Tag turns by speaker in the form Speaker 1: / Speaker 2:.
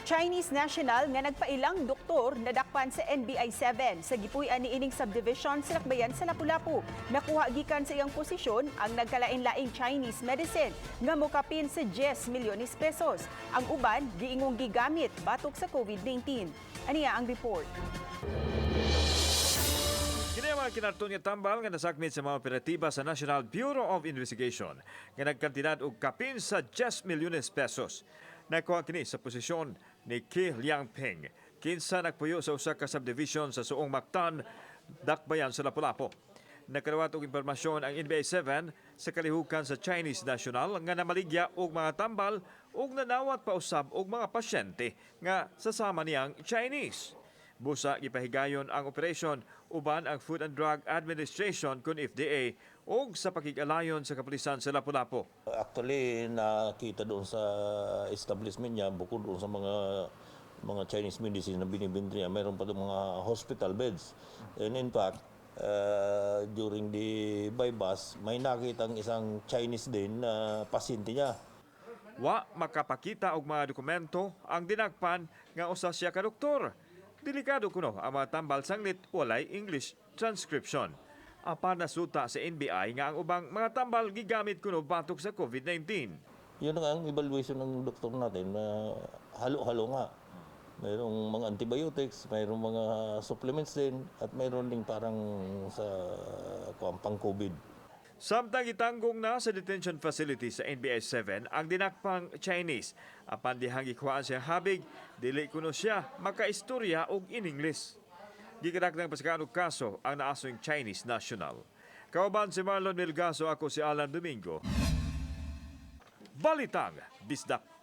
Speaker 1: Chinese national nga nagpailang doktor nadakpan sa NBI 7 sa gipuy-an niining subdivision sa Lakbayan sa Lapu-Lapu. Nakuha gikan sa iyang posisyon ang nagkalain-laing Chinese medicine nga mokapin sa 10 milyones pesos. Ang uban giingong gigamit batok sa COVID-19. Aniya ang report.
Speaker 2: Kini ang mga kinarton nga tambal nga nasakmit sa mga operatiba sa National Bureau of Investigation nga nagkantidad og kapin sa 10 milyones pesos. Nakuha kini sa posisyon ni Ki Liangping, kinsa nagpuyo sa usa ka subdivision sa Suong Mactan, Dakbayan sa Lapu-Lapu. Nakadawat og impormasyon ang NBI 7 sa kalihukan sa Chinese national nga namaligya og mga tambal ug nanawat pa usab og mga pasyente nga sasama niyang Chinese. Busa gipahigayon ang operasyon uban ang Food and Drug Administration kun FDA ug sa pakig-alayon sa kapulisan sa Lapu-Lapu.
Speaker 3: Actually, nakita doon sa establishment niya, bukod doon sa mga Chinese medicine na binibenta niya, mayroon pa doon mga hospital beds. And in fact, during the buy-bust, may nakitang isang Chinese din na pasyente niya.
Speaker 2: Wa makapakita og mga dokumento ang dinakpan nga usa siya ka doktor. Delikado kuno ang mga tambal sanglit walay English transcription. Apan nasuta sa NBI nga ang ubang mga tambal gigamit kuno batok sa COVID-19.
Speaker 3: Yun ang evaluation ng doktor natin na halo-halo nga. Mayroong mga antibiotics, mayroong mga supplements din, at mayroon ding parang sa kuwan, pang-COVID.
Speaker 2: Samtang gitanggong na sa detention facility sa NBI 7 ang dinakpang Chinese. Apan dihang gikuhaan siya habig, dili kuno siya makaistorya og in English. Gikadakdang pasikaan og kaso ang naasong Chinese national. Kauban si Marlon Milgaso, ako si Alan Domingo. Balitang Bisdak.